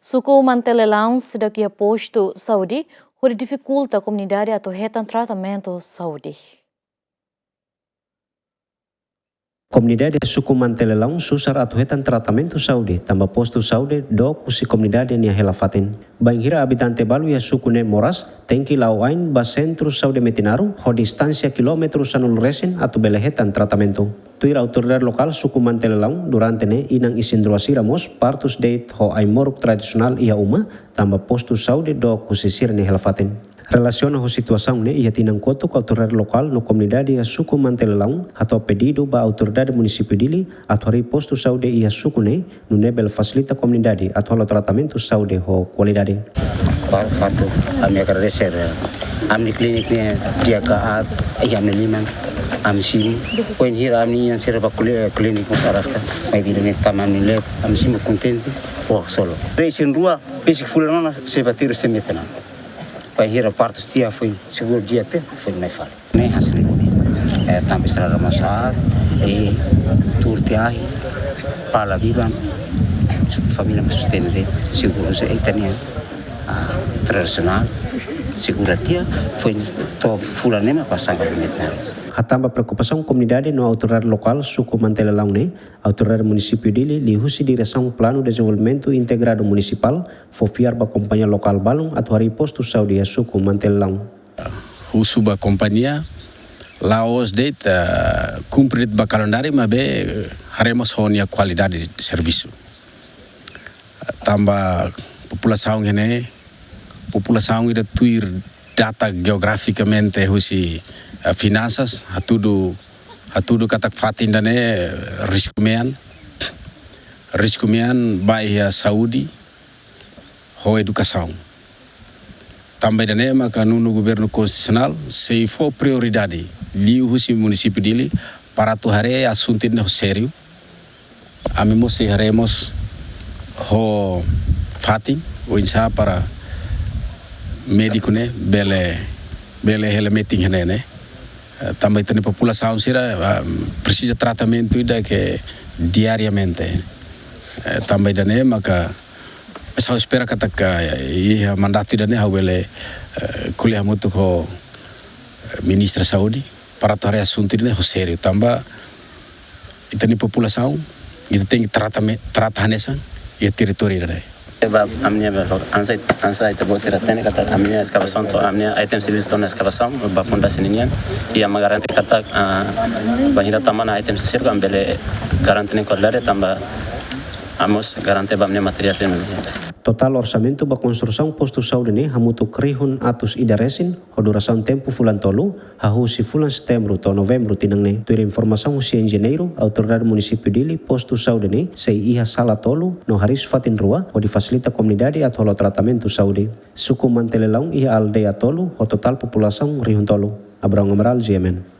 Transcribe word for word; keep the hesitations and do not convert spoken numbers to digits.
Suku Mantelelaun seidauk iha postu saúde, hodi difikulta komunidade atu hetan tratamentu saúde. Komunidade suku Mantelelaun susar atu hetan tratamentu saúde, tanba postu saúde dook husi komunidade nia hela fatin. Bainhira abitante balu iha suku ne'e moras, tenke la'o ain ba sentru saúde Metinaro, ho distánsia kilómetru sanulu resin atu bele hetan tratamentu. Tuir autoridade lokál suku Mantelelaun, durante ne'e inan isin-rua sira mós partus de'it ho ai-moruk tradisionál iha uma, tanba postu saúde dook husi sira-nia hela fatin. Relasiona ho situasaun ne'e, iha tinan kotuk autoridade lokál no komunidade iha suku Mantelelaun hato'o pedidu ba autoridade munisípiu Dili atu harii postu saúde iha suku ne'e, nune'e bele fasilita komunidade atu halo tratamentu saúde ho kualidade. Pa-, fatuk, ami agradese, eh, ami-nia klínika ne'e di'ak ka aat, iha ami liman, ami simu. Bainhira ami-nia inan sira bá kli-, klínika mós araska, maibé ne'e tama ami leet, ami simu kontente, wak solo. Isin-rua, besik fulan ona, sei bá terus sei Metinaro. Bainhira partus tiha foin, seguru di'ak tiha, foin mai fali. Ne'e hasil ne'e duni. Eh, tanba estrada mós aat, eh, tuur tiha ahi, pala biban, família mós sustenta de'it, seguru se ita-nia, ah, tradisionál, seguru tiha, foin to'o fulan ne'e mak pasang ka Metinaro. Hatán ba preokupasaun komunidade no autoridade lokál suku Mantelelaun ne'e, autoridade munisípiu Dili, liuhusi Diresaun Planu Dezenvolvimentu Integradu Munisipál, fó fiar ba kompañia lokál balun atu harii postu saúde iha suku Mantelelaun. Husu ba kompañia, la'ós de'it, eh, kumpre de'it ba kalendáriu, maibé, eh, haree mós ho nia kualidade servisu. Tanba populasaun ne'e, populasaun ida tuir data jeografikamente husi, eh, finansas, hatudu, hatudu katak fatin ida-ne'e, eh, risku mean, risku mean ba iha saúde, ho edukasaun. Tanba ida-ne'e maka nonu governu konstitusionál sei fó prioridade liuhusi munisípiu Dili para atu haree asuntu ne'e ho sériu. Ami mós sei haree mós ho fatin, oinsá para médiku ne'e bele, bele hela metin iha ne'e, ne'e. Eh, tanba ita-nia populasaun sira, ah, presiza tratamentu ida ke diariamente. Eh, tanba ida-ne'e maka Mas ha'u espera katak, eh, iha mandatu ida-ne'e ha'u bele, eh, ko'alia hamutuk ho, eh, Ministra Saúde para atu haree asuntu ida-ne'e ho sériu. Tanba ita-nia populasaun, ita tenke trata me-, trata hanesan iha territóriu ida-ne'e. Ba, ami-nia ba, ansa, ansa ita-boot sira hatene katak ami-nia eskavasaun to'o, ami-nia item servisu to'o ona eskavasaun, ba fondasi ninian, i ami garante katak, ah, bainhira tama ona item servisu ami bele garante nia kualidade tanba ami mós garante ba ami-nia materiál sira. Totál orsamentu ba konstrusaun postu saúde ne'e hamutuk rihun atus ida resin, ho durasaun tempu fulan tolu, hahú husi fulan Setembru to'o Novembru tinan ne'e. Tuir informasaun husi enjeñeiru, autoridade munisípiu Dili, postu saúde ne'e sei iha sala tolu no hariis fatin rua, hodi fasilita komunidade atu halo tratamentu saúde. Suku Mantelelaun iha aldeia tolu, ho totál populasaun rihun tolu. Abrão Amaral, G M N.